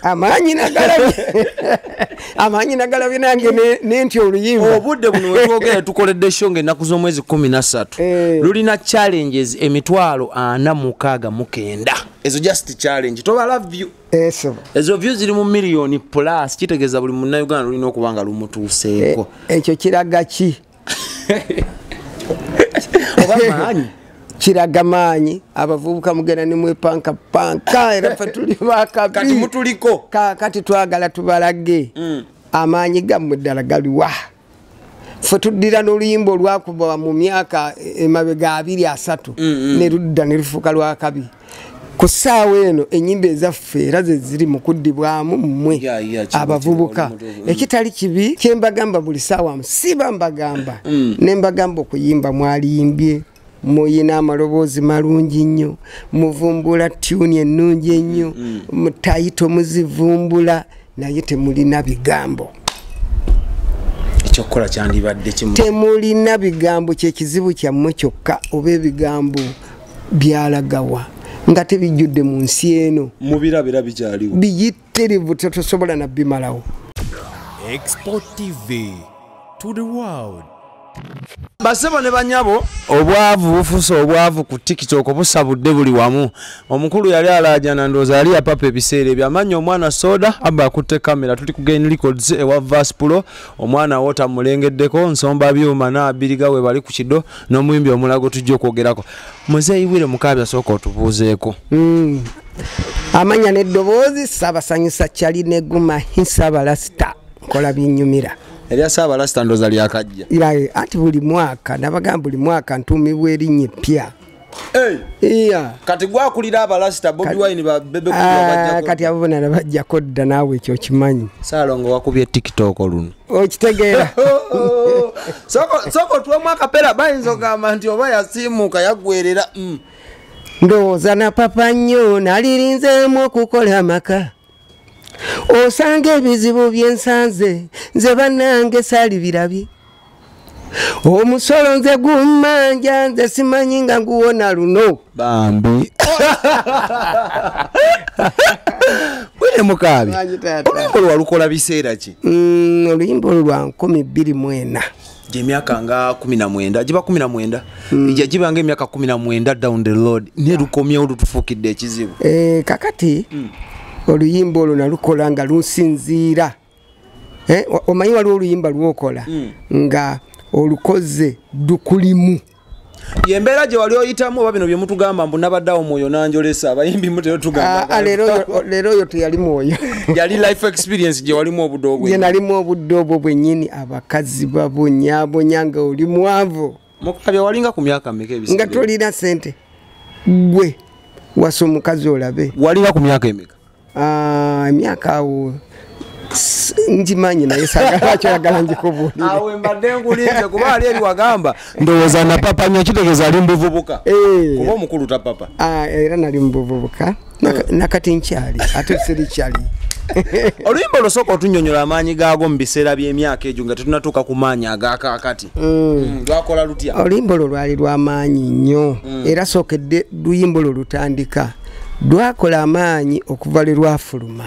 Amaanyi nagalabye, amaanyi nagalabye nange nentya oluyimba. Obudde buno wetwogera tukoledde show ng'ennaku z'omwezi 13. Lulina challenges 469,000. Ezo just challenge, tobala view. Ezo views ziri mu miliyoni plus, kitegeeza buli munnayuganda lulina okuba nga lumutuuseeko. Ekyo kiraga ki? Oba maanyi? Kiraga maanyi. Abavubuka mugenda ne mwepanka panka, era ffe tuli bakabi. Kati mutuliko. Kati twagala tubalage amaanyi gammwe ddala galiwa. Ffe tuddira n'oluyimba olwakuba mu myaka emabega 2-3 ne ludda ne lufuuka lwakabi. Ku ssaawa eno ennyimba ezaffe era ze ziri mu kuddibwamu mmwe abavubuka. Ekitali kibi kye mbagamba buli ssaawa, siba mbagamba ne mbagamba okuyimba mwaliyimbye, muyina amaloboozi malungi nnyo, muvumbula tune ennungi ennyo, mutayito muzivumbula, naye temulina bigambo. Ekyokukola kyandibadde kimu. Temulina bigambo, kyekizibu kyammwe kyokka, oba ebigambo byalagawa nga tebijjudde mu nsi eno. Mubirabira bikyaliwo. Biyitirivu, tetusobola na bimalawo. Export TV to the world. Basebo ne banyabo, obwavu bufuuse obwavu ku TikTok, busabudde buli wamu. Omukulu yali alaajana, ndowooza yali yapapa ebiseera ebyo. Amannya omwana soda aba akutte kamera, tuli ku Gain Records ewa Vaspulo. Omwana wota mulengeddeko, nsomba byuma n'abiriga we bali ku kido n'omuyimbi omulago tujja okwogerako. Muzeeyi Wire Mukaabya, sooka otubuuzeeko. Amanya n'eddoboozi Ssaabasanyusa Kyali Neguma Nsaabalasita, nkola binnyumira. Erya Ssaabalasita ndowooza lyakajja. Anti buli mwaka nabagamba, buli mwaka ntuumibwa erinnya eppya. Kati gwakulira abalasita Bobi Wine ba Bebe Cool bajjako. Kati abo bonna bajjako dda, naawe ekyo okimanyi. Ssaalongo wakubye TikTok luno. Okitegeera. Soko tuwemu akapera, bayinza okugamba nti oba yasiimuuka yaggwerera. Ndowooza napapa nnyo, nalirinzeemu okukola amaka. Osanga ebizibu byensanze nze bannange saalibirabye. Omusolo nze gummanja, nze simanyi nga nguwona luno. Bambi. Wire Mukaabya, oluyimba olwo walukola biseera ki? Oluyimba olwo lwa 2004. Gyemyaka nga 19, giba 19, giba nga emyaka 19 down the road, ne lukomyewo lutufuukidde ekizibu. Kakati oluyimba olwo nalukola nga lunsinziira. Omanyi waliwo oluyimba lwokola nga olukoze dukulimu. Yembeera gye wali oyitamu oba bino bye mutugamba mbu nabaddeawo mwoyo nanjolesa abayimbi mutera tugamba. Leero oyo teyali mwoyo. Yali life experience gye walimu obudde obwo. Gye nalimu obudde obwo bwennyini, abakazi babonyaabonya nga oli mwavu. Mukaabya walinga ku myaka mmeka ebiseera? Nga tolina ssente. Ggwe wasa omukazi olabe. Walinga ku myaka emeka? Emyaka awo ngimanyi naye saagala kyoyagala ngikubuulire. Awo mbadde nkulinze kuba ali eri wagamba ndowooza napapa nnyo, kitegeeza ali mu buvubuka. Kuba omukulu tapapa. Era nali mu buvubuka nakati nkyali ate sirikyali. Oluyimba olwo sooka otunnyonnyola amaanyi gaago mu biseera by'emyaka egyo nga tetunnatuuka ku maanyi ag'akaakati. Lwakola lutya? Oluyimba olwo lwali lw'amaanyi nnyo, era sookedde luyimba olwo lutandika lwakola amaanyi okuva lwe lwafuluma.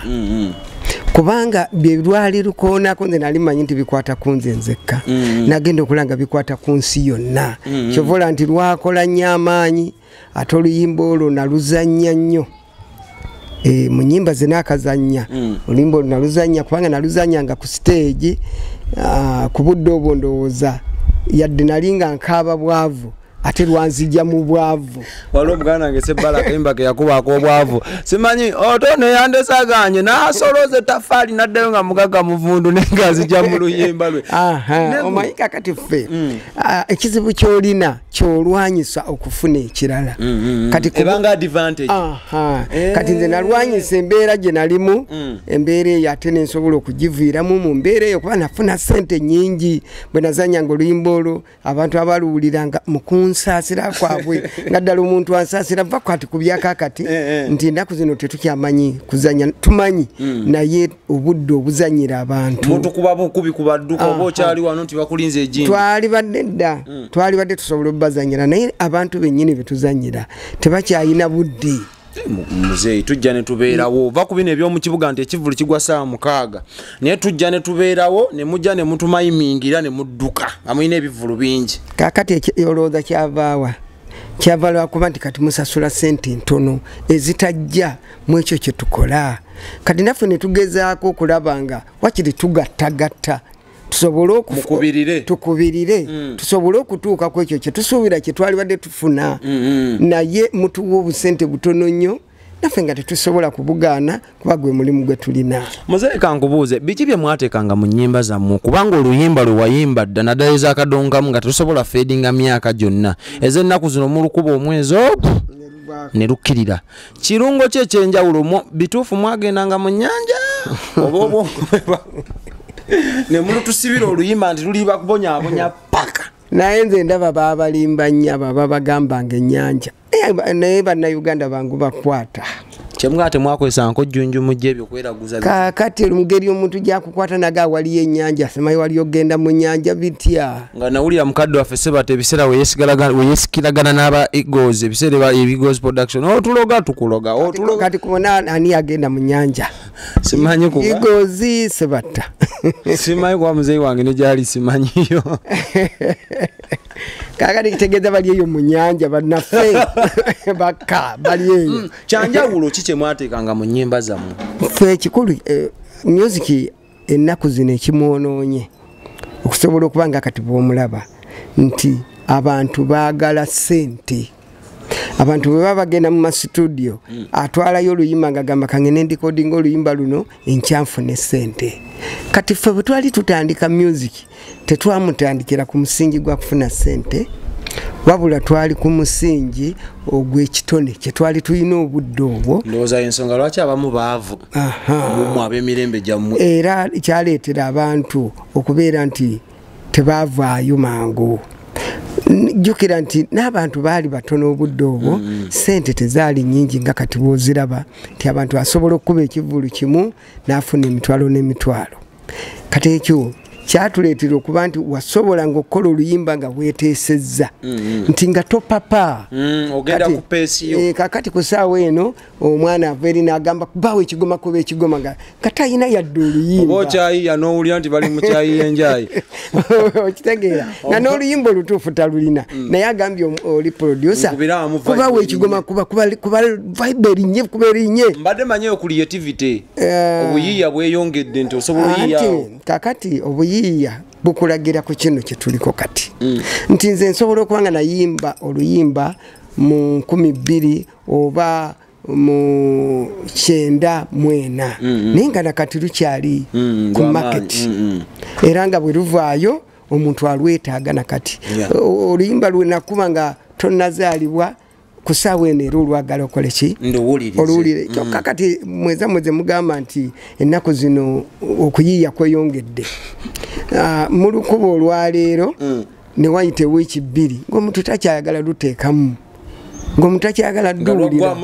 Kubanga bye lwali lukoonako nze nali mmanyi nti bikwata ku nze nzekka. Nagenda okulaba nga bikwata ku nsi yonna. Kyova olaba nti lwakola nnyo amaanyi, ate oluyimba olwo naluzannya nnyo. Mu nnyimba ze naakazannya, oluyimba olwo naluzannya kubanga naluzannyanga ku siteegi, ku budde obwo ndowooza yadde nali nga nkaaba bwavu, ate lwanzijja mu bwavu. Waliwo omuganda wange Sebbala akayimba ke yakubaako obwavu, simanyi oto neyandesaganye n'asoloza ettaffaali n'addayo nga mugagga muvundu naye ng'azijja mu luyimba lwe. Omanyi kakati ffe ekizibu ky'olina ky'olwanyisa okufuna ekirala. Kati ebanga advantage. Kati nze nalwanyisa embeera gye nalimu, embeera eyo ate ne nsobola okugiviiramu mu mbeera eyo kuba nafuna ssente nnyingi. Bwe nazannyanga oluyimba olwo abantu abaluwuliranga mu kunsaasira kwabwe, nga ddala omuntu ansaasira va kati ku byakakati nti ennaku zino tetukyamanyi kuzannya, tumanyi naye obudde obuzannyira abantu. Omuntu kuba bukubi ku badduka oba okyali wano nti bakulinze egindi. Twalibadde dda, twalibadde tusobola obbazannyira, naye abantu bennyini be tuzannyira tebakyalina budde. Muzeeyi tujja ne tubeerawo, va ku bino eby'omu kibuga nti ekivvulu kigwa ssaawa 6, naye tujja ne tubeerawo ne mujja ne mutumayimingira ne mudduka, amulina ebivvulu bingi. Kaakati olowooza kyavaawa? Kyava lwakuba nti kati musasula ssente ntono ezitajja mu ekyo kye tukola. Kati naffe ne tugezaako okulaba nga wakiri tugattagatta tusobole tukubirire tusobole okutuuka ku ekyo kye tusuubira kye twalibadde tufuna. Naye mutuwa obusente butono nnyo, naffe nga tetusobola kubugaana kuba gwe mulimu gwe tulina. Muzeeyi kankubuuze, biki bye mwateekanga mu nnyimba zammwe? Kubanga oluyimba lwe wayimba dda naddala ez'akadonkamu nga tetusobola fedinga myaka gyonna, ez'ennaku zino mulukuba omwezi ogwo ne lukkirira. Kirungo ki ekyenjawulo? Bituufu mwagendanga mu nnyanja oba obwongo ne mulutusibira oluyimba nti luli bakubonyaabonya paka? Naye nze ndaba baabalimba nnyo abo ababagambanga ennyanja, naye bannayuganda bangu bakwata. Kyemugamba temwakozesa nkojjunju mujja ebyo kweraguza? Kaakati mugeri omuntu gyakukwata naga waliyo ennyanja, simanyi waliyo ogenda mu nnyanja bitya. Nga nawulira mukadde waffe Sebata ebiseera we yeesikiragana n'aba Eagles, ebiseera Eagles production, otuloga tukuloga otuloga. Kati kubona ani agenda mu nnyanja? Simanyi kuba Eagles Sebata. Simanyi kuba muzeeyi wange ne gyali simanyiyo. Kaakati kitegeeza bali eyo mu nnyanja bannaffe bakka bali eyo. Kyanjawulo ki kye mwateekanga mu nnyimba zammwe? Ffe ekikulu music ennaku zino ekimwonoonye okusobola okuba nga kati bw'omulaba nti abantu baagala ssente. Abantu bwe baba bagenda mu masitudiyo atwalayo oluyimba ng'agamba kangende ndikodinga oluyimba luno enkya nfune ssente. Kati ffe bwe twali tutandika music tetwamutandikira ku musingi gwa kufuna ssente, wabula twali ku musingi ogw'ekitone kye twali tulina obudde obwo. Ndowooza ensonga lwaki abamu baavu mu ab'emirembe gyammwe, era kyaleetera abantu okubeera nti tebaavaayo mangu. Jjukira nti n'abantu baali batono obudde obwo, ssente tezaali nnyingi nga kati bw'oziraba nti abantu asobola okukuba ekivvulu kimu n'afuna emitwalo n'emitwalo. Kati ekyo kyatuleetera okuba nti wasobolanga okukola oluyimba nga weeteesezza nti nga topapa ogenda ku peesi yo. Kaakati ku ssaawa eno omwana ava eri n'agamba kubawo ekigoma kuba ekigoma nga talina yadde oluyimba. Oba okyayiya n'owulira nti bali mu kyayiya enjayi. Okitegeera nga n'oluyimba olutuufu talulina, naye agambye oli producer kubawo ekigoma kuba vibe erinye kuba erinye. Mbadde manyi creativity obuyiiya bweyongedde nti osobola oyiiya. Kaakati obuyiiya bukulagira ku kino kye tuliko kati. Nti nze nsobola okuba nga nayimba oluyimba mu 2000 oba mu 94, naye nga nakati lukyali ku market, era nga bwe luvaayo omuntu alwetaaga nakati. Oluyimba lwe nakuba nga tonnazaalibwa ku ssaawa eno era olwagala okole ki? Oluwulire. Kyokka kati mweza mweze mugamba nti ennaku zino okuyiiya kweyongedde. Mu lukuba olwaleero ne wayita ewiiki 2 ng'omuntu takyayagala luteekamu, ng'omuntu takyayagala dduwulira.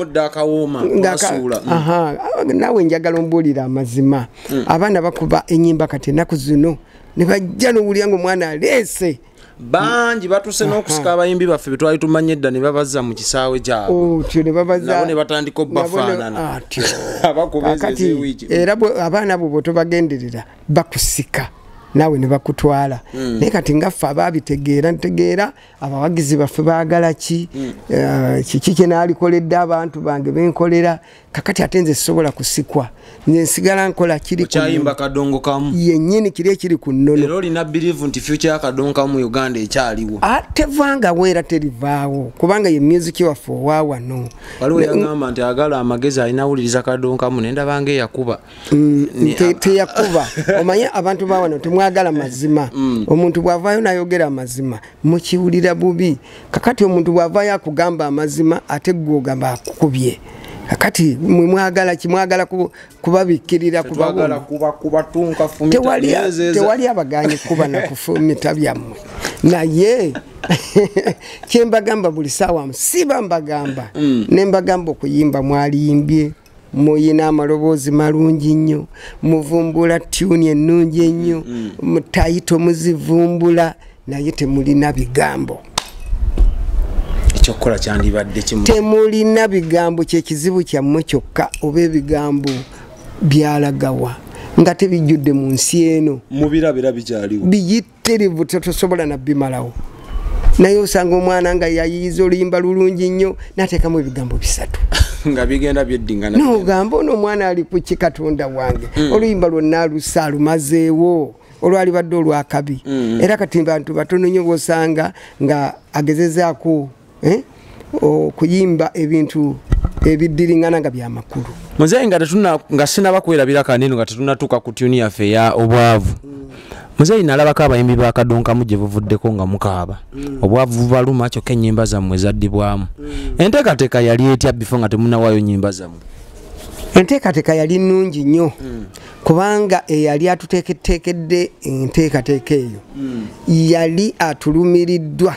Naawe njagala ombuulire amazima. Abaana bakuba ennyimba kati ennaku zino ne bajja n'owulira ng'omwana aleese. Bangi batuse n'okusika abayimbi baffe be twali tumanye edda ne babazza mu kisaawe kyabwe, nabo ne batandika obbafaanana. Kakati era abaana bo bw'otobagenderera bakusika naawe ne bakutwala. Naye kati nga ffe abaabitegeera ntegeera abawagizi baffe baagala ki, kiki kye naalikoledde abantu bange benkolera. Kakati ate nze sisobola kusikwa, nze nsigala nkola kiri kyayimba kadongo kamu yennyini kiri ekiri ku nnono. Era olina believe nti future y'akadongo kamu Uganda ekyaliwo? Tevangawo era terivaawo, kubanga ye music waffe owa wano. Waliwo yagamba nti agala amagezi alina awuliriza kadongo kamu, ne ndaba ng'eyakuba. Teyakuba. Omanye abantu ba wano temwagala mazima. Omuntu bw'avaayo n'ayogera amazima mukiwulira bubi. Kakati omuntu bw'avaayo akugamba amazima ate ggwe ogamba akukubye. Kakati mwe mwagala ki? Mwagala kubabikkirira, tewali abagaanyi kuba na kufumita byammwe. Naye kye mbagamba buli ssaawa siba mbagamba, ne mbagamba okuyimba mwaliyimbye, muyina amaloboozi malungi nnyo, muvumbula tune ennungi ennyo, mutayito muzivumbula, naye temulina bigambo. Ekyokukola kyandibadde kimu. Temulina bigambo, kyekizibu kyammwe kyokka, oba ebigambo byalagawa nga tebijjudde mu nsi eno. Mubirabira bikyaliwo biyitirivu, tosobola nabimalawo. Naye osanga omwana nga yayiyiza oluyimba lulungi nnyo n'ateekamu ebigambo bisatu nga bigenda byeddingana. Nogamba ono omwana ali ku ki, Katonda wange? Oluyimba lwonna alusa alumazeewo olwalibadde olwakabi. Era kati bantu batono nnyo bwosanga nga agezezaako okuyimba ebintu ebiddiringana nga byamakulu. Muzeeyi, nga tetuna, nga sinaba kwerabira kaneno, nga tetunatuuka ku tune yaffe eya obwavu. Muzeeyi, nalabako abayimbi ba Kadonkamu gye buvuddeko nga mukaaba. Obwavu bubaluma, kyokka ennyimba zammwe zaddibwamu. Enteekateeka yali etya before nga temunnawaayo nnyimba zammwe? Enteekateeka yali nnungi nnyo, kubanga eyali atuteeketeekedde enteekateeka eyo yali atulumiriddwa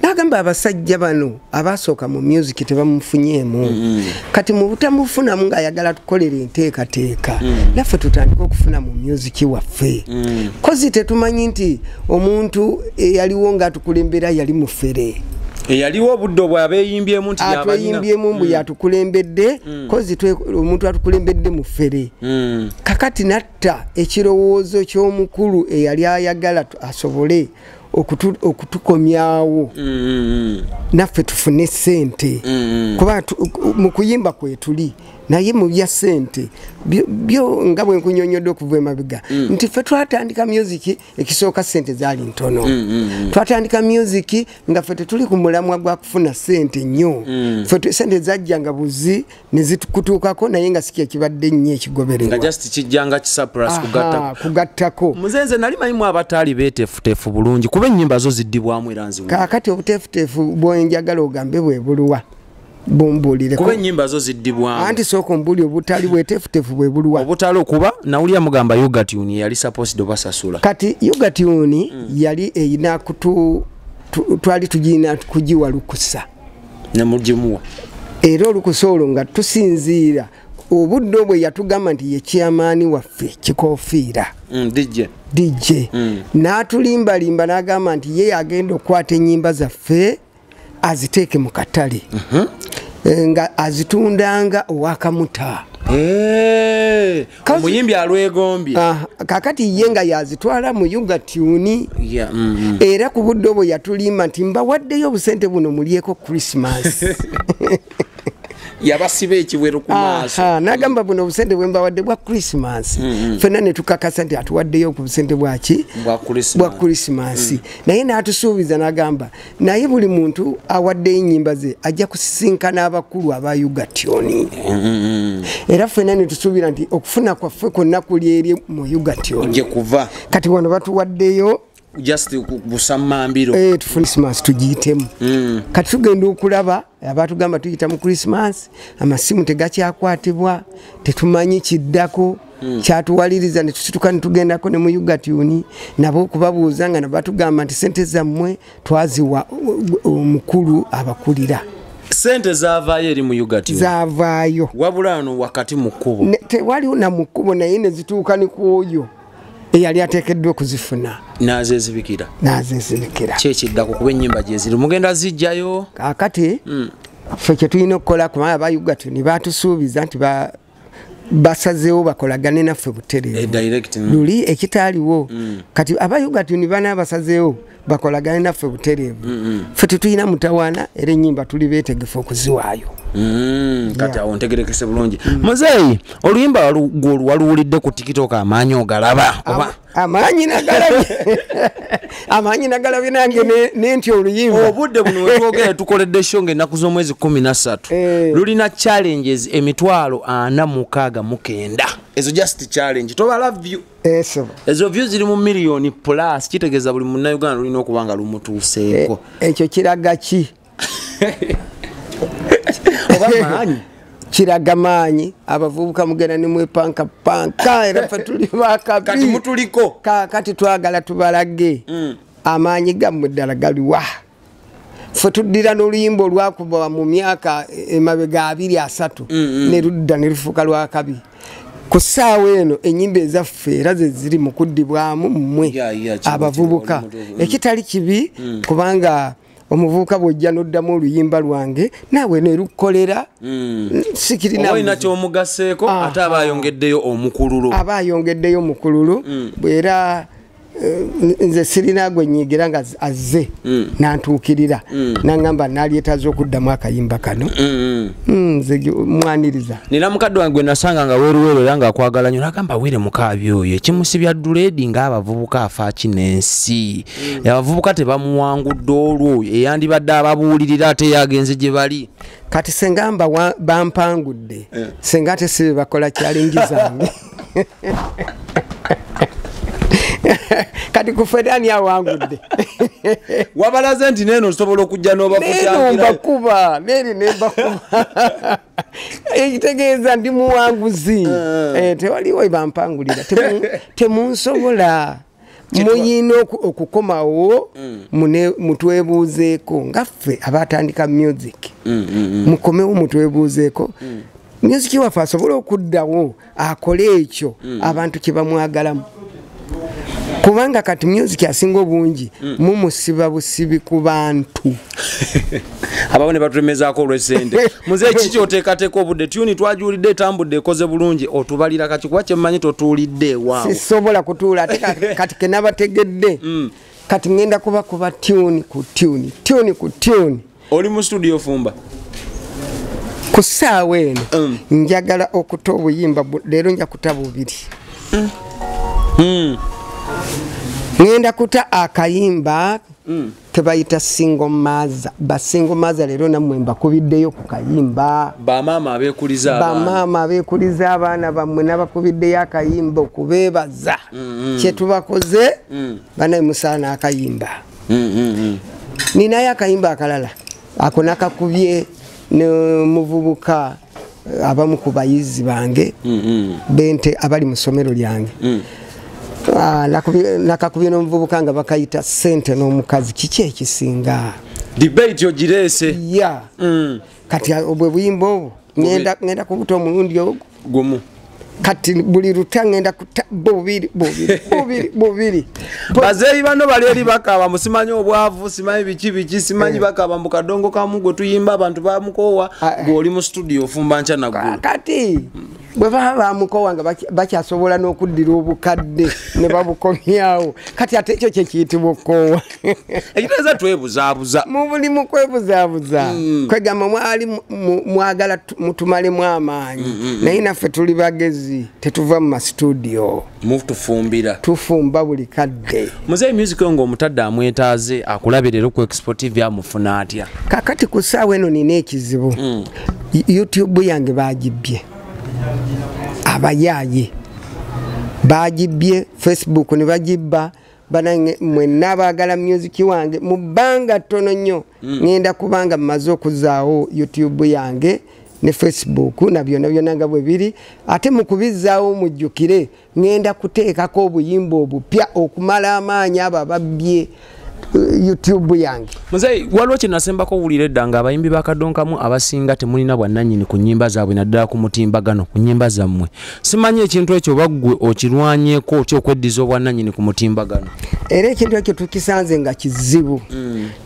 n'agamba abasajja bano abasooka mu music tebamufunyeemu. Kati mu butamufunamu ng'ayagala tukolera enteekateeka naffe tutandike okufuna mu music waffe, kozi tetumanyi nti omuntu eyaliwo ng'atukulembera yali mufere. Eyaliwo obudde obwo abeeyimbyemu nti yabalina. Atweyimbyemu mbu yatukulembedde, kozi omuntu atukulembedde mufere. Kakati natta ekirowoozo ky'omukulu eyali ayagala asobole okutukomyawo naffe tufune ssente, kuba mu kuyimba kwetuli, naye mu bya ssente byo nga bwe nkunyonyodde okuva emabega nti ffe twatandika music ekisooka ssente zaali ntono. Twatandika music nga ffe tetuli ku mulamwa gwa kufuna ssente nnyo. Ffe ssente zajjanga buzi ne zitukutuukako, naye nga si kyekibadde nnyo ekigobererwa. Nga just kijjanga kisurprise kugattako. Kugattako. Muzeeyi, nze nali manyimu abataali beeteefuteefu bulungi, kuba ennyimba zo ziddibwamu era nziwulira. Kaakati obuteefuteefu bwenjagala ogambe bwe buluwa? Bumbuulireko. Kuba ennyimba zo ziddibwamu. Anti sooka ombuulire obutali bweteefuteefu bwe buluwa. Obutali, okuba nawulira mugamba Ugatune yali supposed obasasula. Kati Ugatune yali eyina kutu twali tugina kugiwa lukusa. Ne mugimuwa. Era olukusa olwo nga tusinziira obudde obwe yatugamba nti ye chairman waffe Kikofiira. DJ. DJ. N'atulimbalimba n'agamba nti ye agenda okukwata ennyimba zaffe aziteeke mu katale. Nga azitundanga owakamuta. Omuyimbi alwegombye. Kakati ye nga yazitwala mu Ugatune. Era ku budde obwo yatulimba nti mbawaddeyo obusente buno mulyeko Christmas. Yabasiba ekiwero ku maaso. N'agamba buno obusente bwe mbawadde bwa Christmas. Ffenna ne tukakasa nti atuwaddeyo ku busente bwaki? Bwa Christmas. Naye n'atusuubiza n'agamba naye buli muntu awaddeyo ennyimba ze ajja kusisinkana abakulu aba Ugatune. Era ffenna ne tusuubira nti okufuna kwaffe kwonna kuli eri mu Ugatune. Gye kuva. Kati wano batuwaddeyo just busammambiro. Tufune Christmas tugiyitemu. Kati tugenda okulaba abatugamba tuyita mu Christmas, amasimu tegakyakwatibwa, tetumanyi kiddako. Kyatuwaliriza ne tusituka ne tugendako ne mu Ugatune nabo okubabuuza nga nabatugamba nti sente zammwe twaziwa omukulu abakulira. Sente zaavaayo eri mu Ugatune. Zaavaayo. Wabula wano wakati mu kkubo. Tewaliwo na mu kkubo, naye ne zituuka ne ku oyo eyali ateekeddwa okuzifuna. N'azeezibikira. N'azeezibikira. Ki ekiddako, kuba ennyimba gye ziri mugenda zijjayo? Kaakati ffe kye tulina okukola, kubanga aba Ugatune baatusuubiza nti basazeewo bakolagane naffe butereevu. Luli ekitaaliwo. Kati aba Ugatune bana basazeewo bakolagane naffe butereevu. Ffe tetulina mutawaana, era ennyimba tuli beetegefu okuziwaayo. Kati awo ntegerekese bulungi. Muzeeyi, oluyimba waluwulidde ku TikTok, amaanyi ogalaba oba? Amaanyi nagalabye. Amaanyi nagalabye nange nentya oluyimba. Obudde buno wetwogera tukoledde show ng'ennaku z'omwezi 13. Lulina challenges 469,000. Ezo just challenge. Tobala view. Ezo views ziri mu miliyoni plus, kitegeeza buli munnayuganda lulina okuba nga lumutuuseeko. Ekyo kiraga ki? Oba maanyi? Kiraga maanyi. Abavubuka mugenda ne mwepanka panka, era ffe tuli bakabi. Kati mutuliko. Kati twagala tubalage amaanyi gammwe ddala galiwa. Ffe tuddira n'oluyimba olwakuba mu myaka emabega 2-3 ne ludda ne lufuuka lwakabi. Ku ssaawa eno ennyimba ezaffe era ze ziri mu kuddibwamu mmwe abavubuka. Ekitali kibi, kubanga Omuvubuka bw'ojja n'oddamu oluyimba lwange naawe ne lukolera. Sikirina olina ky'omugaseeko ate aba ayongeddeyo omukululo. Aba ayongeddeyo omukululo. Era nze sirina gwe nyigira nga azze nantuukirira nangamba nalyetaaze okuddamu akayimba kano. Nze mwaniriza. Nina mukadde wange gwe nasanga nga weeruweeru era ng'akwagala nnyo n'agamba Were Mukaabya oyo ekimusibya duleedi ng'abavubuka afa ki n'ensi. Abavubuka tebamuwangudde olwo eyandibadde ababuulirira ate yagenze gye bali. Kati senga mba bampangudde senga ate si be bakola challenge zange. Kati kufedani awangudde. Wabalaze nti neno osobola okujja n'obakutyangira. Neno mbakuba, neri ne mbakuba. Ekitegeeza ndi muwanguzi. Tewaliwo bampangulira. Temunsobola. Muyina okukomawo mutwebuuzeeko nga ffe abatandika music. Mukomewo mutwebuuzeeko. Music waffe asobole okuddawo akole ekyo abantu kye bamwagalamu. Kubanga kati music asinga obungi mumusiba busibi ku bantu. Abawo ne batulemezaako olw'essente. Muzeeyi kiki oteekateeka obudde? Tuni twajuulidde etambudde ekoze bulungi otubalira kati kuba kyemmanyi totuulidde ewaawo. Sisobola kutuula ate kati ke nabategedde. Kati ngenda kubakuba tune ku tune, tune ku tune. Oli mu studio fumba? Ku ssaawa eno njagala okuta obuyimba leero nja kuta bubiri. Ngenda kuta akayimba kebayita single mother. Ba single mother leero nammwe mbakubiddeyo ku kayimba. Bamaama abeekuliza abaana. Bamaama abeekuliza abaana bammwe n'abakubiddeyo akayimba okubeebaza. Kye tubakoze banaye musaana akayimba. Ninayo akayimba akalala ako nakakubye ne muvubuka abamu ku bayizi bange bente abali mu ssomero lyange. Nakakubye n'omuvubuka nga bakayita ssente n'omukazi. Kiki ekisinga? Debate ogireese. Ya. Kati obwe buyimba obwo ngenda kubuta omulundi ogwo gumu. Kati buli luta ngenda kuta bubiri bubiri bubiri bubiri. Bazeeyi bano bali eri bakaaba musimanyi obwavu simanyi biki biki simanyi bakaaba mbu kadongo kamu gwe tuyimba abantu bamukoowa gw'oli mu studio ofumba nkya naggulu. Kati bwe baba bamukoowa nga bakyasobola n'okuddira obukadde ne babukomyawo. Kati ate ekyo kye kiyitibwa okukoowa. Ekitegeeza twebuzaabuza. Mu buli mu kwebuzaabuza. Kwegamba mwali mwagala mutumalemu amaanyi. Naye naffe tuli bagezi tetuva mu masitudiyo. Mutufumbira. Tufumba buli kadde. Muzeeyi music ng'omutadde amwetaaze akulabirira ku Expo TV amufuna atya? Kakati ku ssaawa eno nina ekizibu. YouTube yange bagibbye. Abayaaye bagibbye, Facebook ne bagibba. Banange mwenna abaagala music wange mu bbanga ttono nnyo ngenda kubanga mmaze okuzaawo YouTube yange ne Facebook na byonna byonna nga bwe biri. Ate mu kubizzaawo mujjukire ngenda kuteekako obuyimba obupya okumala amaanyi abo ababbye YouTube yange. Muzeeyi waliwo kye nasembako owulira edda nga abayimbi ba Kadonkamu abasinga temulina bwannannyini ku nnyimba zaabwe naddala ku mutimbagano ku nnyimba zammwe. Simanyi ekintu ekyo oba ggwe okirwanyeeko otya okweddiza obwannannyini ku mutimbagano? Era ekintu ekyo tukisanze nga kizibu.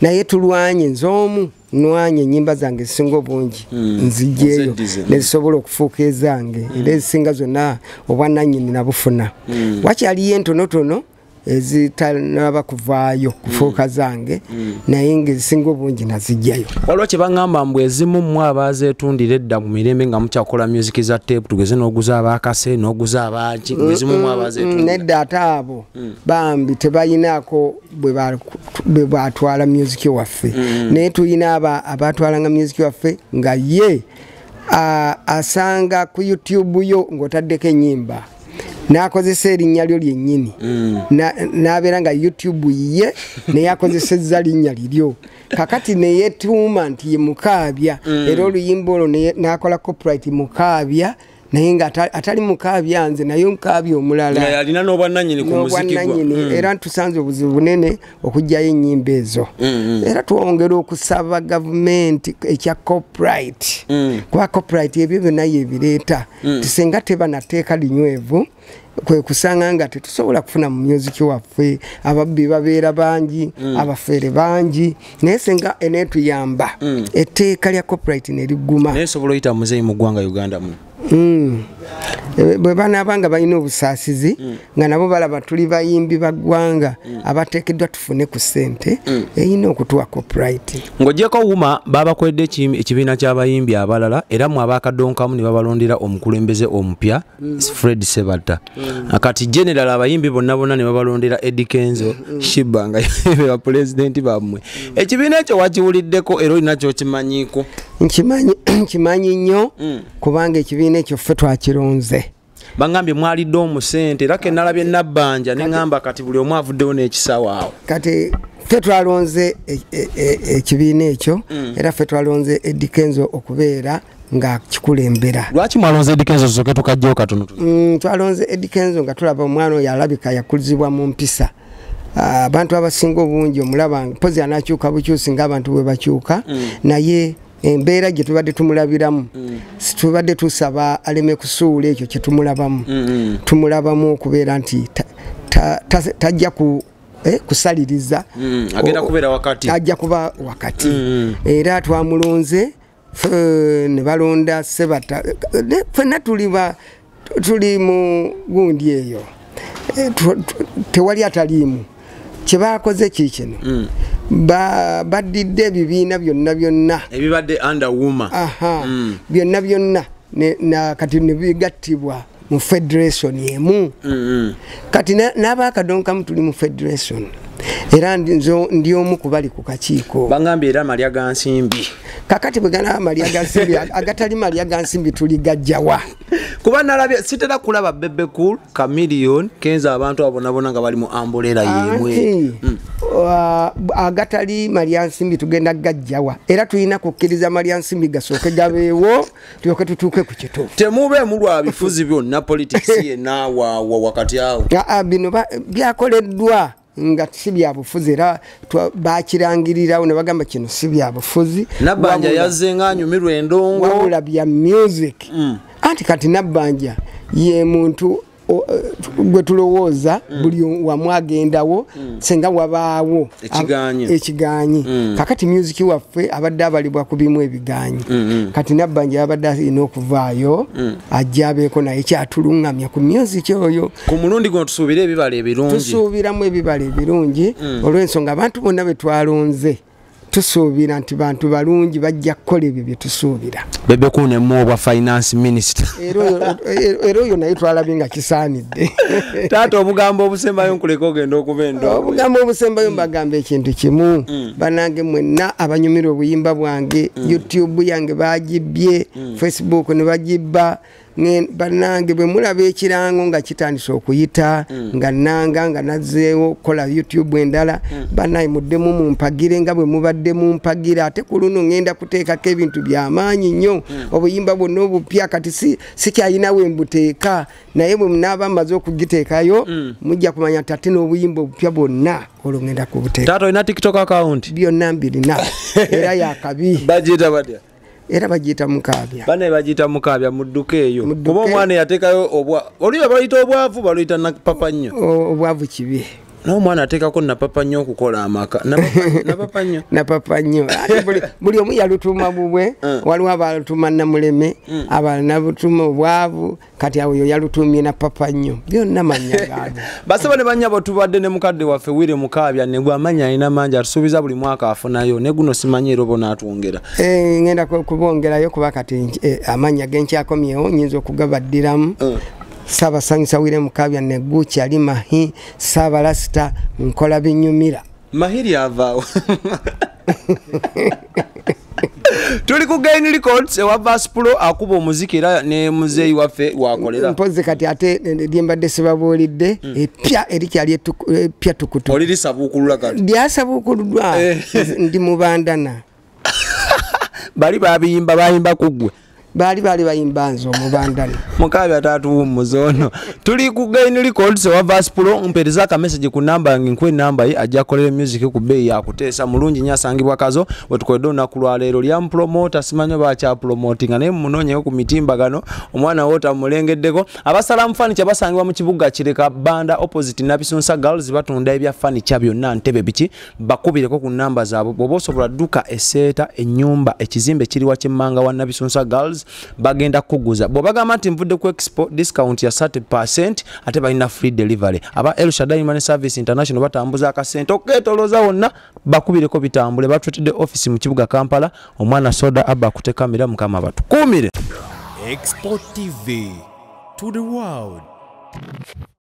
Naye tulwanye nze omu nwanye ennyimba zange ezisinga obungi nzigyeyo ne zisobola okufuuka ezange era ezisinga zonna obwannannyini nabufuna. Wakyaliyo entonotono ezitanaba kuvaayo kufuuka zange naye ng'ezisinga obungi nazijjayo. Waliwo kye baŋŋamba mbu ezimu mmwe abaazeetundira edda mu mirembe nga mukyakola music za tape tugeze n'oguza abaakase n'oguza abaaki ezimu mmwe abaazeetundira. Nedda ate abo bambi tebalinaako bwe batwala music waffe. Naye tulina abatwalanga music waffe nga ye asanga ku YouTube yo ng'otaddeko ennyimba n'akozesa erinnya lyo lyennyini n'abeera nga YouTube ye naye akozesezza linnya liryo. Kakati ne yeetuuma nti ye Mukaabya era oluyimba olwo n'akola copyright Mukaabya naye nga atali Mukaabya nze naye Mukaabya omulala. Nga yalina n'obwannannyini ku muziki gwa. Era tusanze obuzibu bunene okuggyayo ennyimba ezo. Era twongera okusaba gavumenti ekya copyright. Kuba copyright ebyo byonna yebireeta. Tusenga teba na tteeka linywevu Kwe kusanga nga tetusobola kufuna mu music waffe, ababbi babeera bangi, abafeere bangi, naye senga eneetuyamba etteeka lya copyright ne liguma. Naye sobola oyita muzeeyi mu ggwanga Uganda muno. Bwe banaabanga balina obusaasizi nga nabo balaba tuli bayimbi ba ggwanga abateekeddwa tufune ku ssente erina okutuwa copyright. Ng'oggyeko Wuma babakoledde ekibiina ky'abayimbi abalala era mwe abakadonkamu ne babalondera omukulembeze omupya Fred Sebatta. Kati general abayimbi bonna bonna ne babalondera Eddy Kenzo, Shiba nga be bapulezidenti bammwe. Ekibiina ekyo wakiwuliddeko era olina ky'okimanyiiko? Nkimanyi nnyo kubanga ekibiina ekyo ffe twakironze. Bangambye mwalidde omusente era ke nalabye Nabbanja ne ŋŋamba kati buli omu avuddewo n'ekisawo awo. Kati ffe twalonze ekibiina ekyo era ffe twalonze Eddy Kenzo okubeera nga kikulembera. Lwaki mwalonze Eddy Kenzo? Tusooke tukajjewo katono. Twalonze Eddy Kenzo nga tulaba omwana oyo alabika yakulizibwa mu mpisa. Abantu abasinga obungi omulaba mpozi anakyuka bukyusi ng'abantu bwe bakyuka, naye embeera gye tubadde tumulabiramu tubadde tusaba aleme kusuula ekyo kye tumulabamu. Tumulabamu okubeera nti tajja kusaliriza, agenda kubeera wakati, ajja kuba wakati. Era twamulonze ne balonda Sebatta, ffenna tuli mu gundi eyo, tewali ataliimu. Kye baakoze kiikino, baddidde ebibiina byonna byonna ebibadde under Wuma, byonna byonna kati ne bigattibwa mu federation emu. Kati n'abakadonkamu tuli mu federation era ndi omu ku bali ku kakiiko. Bangambye era malya ga nsimbi. Kakati bwe gana malya ga nsimbi, agatali malya ga nsimbi tuligajjawa? Kuba nalabye sitera kulaba Bebe Cool, Chameleone, Kenzo, abantu abo bonna nga bali mu ambolera yemwe. Agatali malya nsimbi tugenda gajjawa? Era tulina kukkiriza malya nsimbi gasooke gabeewo tulyoke tutuuke ku kituufu. Temube mulwa bifuzi byonna politics yenna wakati awo. Bino byakoleddwa nga si byabufuzi era bakirangirirawo ne bagamba kino si byabufuzi. Nabbanja yazze ng'anyumirwa endongo, wabula bya music. Anti kati Nabbanja ye muntu gwe tulowooza buli wamu agendawo senga wabaawo ekiganyi. Kakati music waffe abadde abalibwa ku bimu ebiganyi. Kati Nabbanja abadde alina okuvaayo ajja abeeko naye kyatulungamya ku music oyo. Ku mulundi guno tusuubire ebibala ebirungi. Tusuubiramu ebibala ebirungi olw'ensonga abantu bonna be twalonze tusuubira nti bantu balungi bajja kukola ebyo bye tusuubira. Bebe Cool ne obwa finance minister. Era oyo naye twalabye nga kisaanidde. Taata, obugambo obusembayo nkuleka ogenda okuba endongo. Obugambo obusembayo mbagamba ekintu kimu. Bannange mwenna abanyumirwa obuyimba bwange, YouTube yange bagibbye, Facebook ne bagibba. Bannange bwe mulaba ekirango nga kitandise okuyita nga nanga nga nazzeewo kola YouTube endala, bannaye muddemu mumpagire nga bwe mubadde mumpagira. Ate ku luno ngenda kuteekako ebintu by'amaanyi nnyo, obuyimba bwonna obupya kati sikyalina we mbuteeka, naye bwe munaaba mmaze okugiteekayo mujja kumanya nti ate n'obuyimba obupya bwonna olwo ngenda kubuteeka. Taata, olina TikTok account? Byonna mbirina era yakabi. Bagiyita batya? Era bagiyita Mukaabya. Bane bagiyita Mukaabya, mudduke eyo. Kuba omwana yateekayo oli baluyita obwavu, baluyita napapa nnyo. Obwavu kibi. N'omwana ateekako napapa nnyo okukola amaka. Napapa nnyo. Napapa nnyo. Buli omu yalutuuma bubwe, waliwo abalutuma Namuleme, abalala nabutuma obwavu, kati awo yo yalutumye napapa nnyo. Byonna mannya gaabwe. Basebo ne bannyabo, tubadde ne mukadde waffe Willy Mukaabya ne gwe amannya alina mangi, atusuubiza buli mwaka afunayo, ne guno simanyi era oba onaatwongera. Ngenda kubongerayo kuba kati amannya ge nkyakomyewo nnyinza okugabaddiramu. Ssaabasanyusa Willy Mukaabya ne Gucci ali Mahi, Ssaabalasita nkola binyumira. Mahiri avaawo. Tuli ku Gain Records ewa Vaspulo akuba omuziki era ne muzeeyi waffe wakolera. Mpozi kati ate lye mbadde sibabuulidde epya erikyali epya tukutu. Oli lisabuukulula kati? Lyasabuukuluddwa, ndi mu bandana. Bali babiyimba bayimba ku ggwe. Baali bayimba nze omubandano. Mukabi atatuwummuza ono. Tuli ku Gain Records wa Vaspulo, mpeereza akamessage ku namba yange, nkuwe enamba ye ajja akolere music ku bbeeyi yakuteesa mulungi nnyo, asangibwa Kazo wetukoledde olunaku lwaleero. Lyamupromota simanyi oba akyapromotinga, naye munoonyeyo ku mitimbagano omwana wo tamulengeddeko. Abasalamu furniture basangibwa mu kibuga Kireka Banda opposite Nabisunsa Girls, batunda ebya furniture byonna, ntebe biki, bakubireko ku namba zaabwe. Bw'oba osobola dduka eseeta ennyumba ekizimbe kiri wa Kyemmanga wa Nabisunsa Girls, bagenda kukuguza. Bw'obagamba nti nvudde ku expo, discount ya 30%, ate balina free delivery. Aba El Shaddai Money Service International batambuza akasente oketolooza wonna, bakubireko bitambule. Batwetedde office mu kibuga Kampala. Omwana Soda Abba akute kamera, Mukama batukuumire. Expo TV to the world.